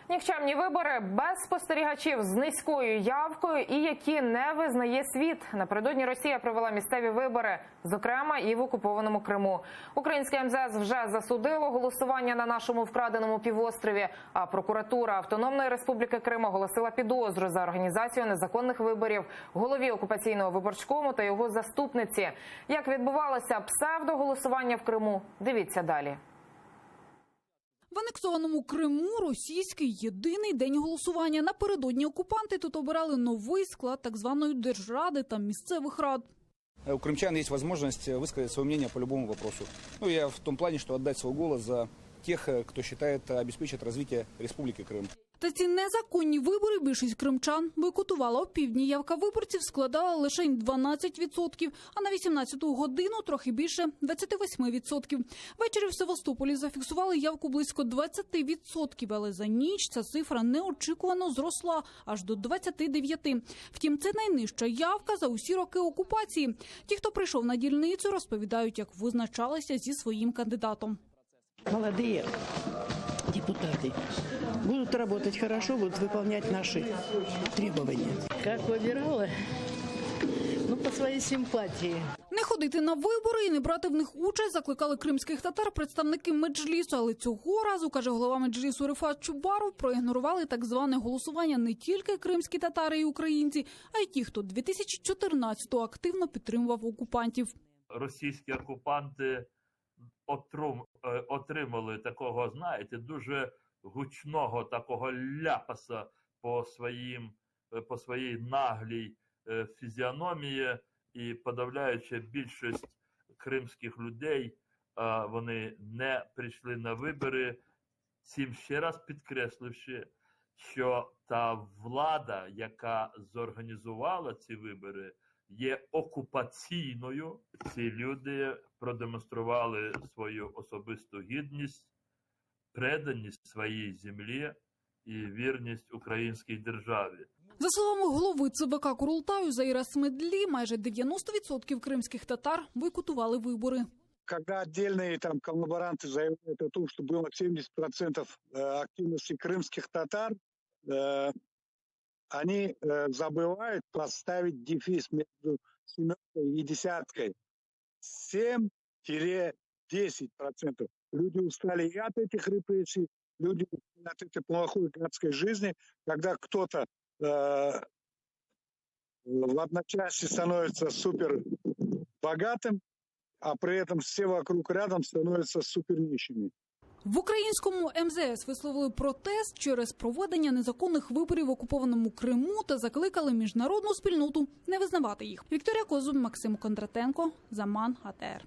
Нікчемні вибори без спостерігачів з низькою явкою і які не визнає світ. Напередодні Росія провела місцеві вибори, зокрема і в окупованому Криму. Українське МЗС вже засудило голосування на нашому вкраденому півострові. А прокуратура Автономної Республіки Крим оголосила підозру за організацію незаконних виборів голові окупаційного виборчкому та його заступниці. Як відбувалося псевдоголосування в Криму? Дивіться далі. В анексованому Криму російський єдиний день голосування. Напередодні окупанти тут обирали новий склад так званої держради та місцевих рад. У крымчан есть возможность высказать свое мнение по любому вопросу. Ну, я в том плане, что отдать свой голос за тех, кто считает, обеспечит развитие Республики Крым. Та ці незаконні вибори більшість кримчан бойкотувала опівдні. Явка виборців складала лише 12%, а на 18-ту годину трохи більше 28%. Ввечері в Севастополі зафіксували явку близько 20%, але за ніч ця цифра неочікувано зросла аж до 29. Втім, це найнижча явка за усі роки окупації. Ті, хто прийшов на дільницю, розповідають, як визначалися зі своїм кандидатом. Молодые депутаты будут работать хорошо, будут выполнять наши требования. Как выбирала? Ну, по своей симпатии. Не ходити на вибори і не брати в них участь закликали кримських татар представники меджлісу. Але цього разу, каже голова меджлісу Рефат Чубаров, проігнорували так зване голосування не тільки кримські татари і українці, а й ті, хто 2014-го активно підтримував окупантів. Російські окупанти отримали такого, знаєте, дуже гучного такого ляпаса по своїй наглій фізіономії, і подавляюча більшість кримських людей вони не прийшли на вибори, цим ще раз підкресливши, що та влада, яка зорганізувала ці вибори, є окупаційною. Ці люди продемонстрували свою особисту гідність, преданість своїй землі і вірність українській державі. За словами голови ЦВК Курултаю Заіра Смедлі, майже 90% кримських татар бойкотували вибори. Когда отдельные там коллаборанты заявляют о том, что было 70% активности крымских татар, они забывают поставить дефис между семеркой и десяткой. 7-10%. Люди устали и от этих репрессий, люди устали от этой плохой гадской жизни, когда кто-то в одночасье становится супер богатым, а при этом все вокруг рядом становятся супер нищими. В українському МЗС висловили протест через проведення незаконних виборів в окупованому Криму та закликали міжнародну спільноту не визнавати їх. Вікторія Козуб, Максим Кондратенко, Заман, АТР.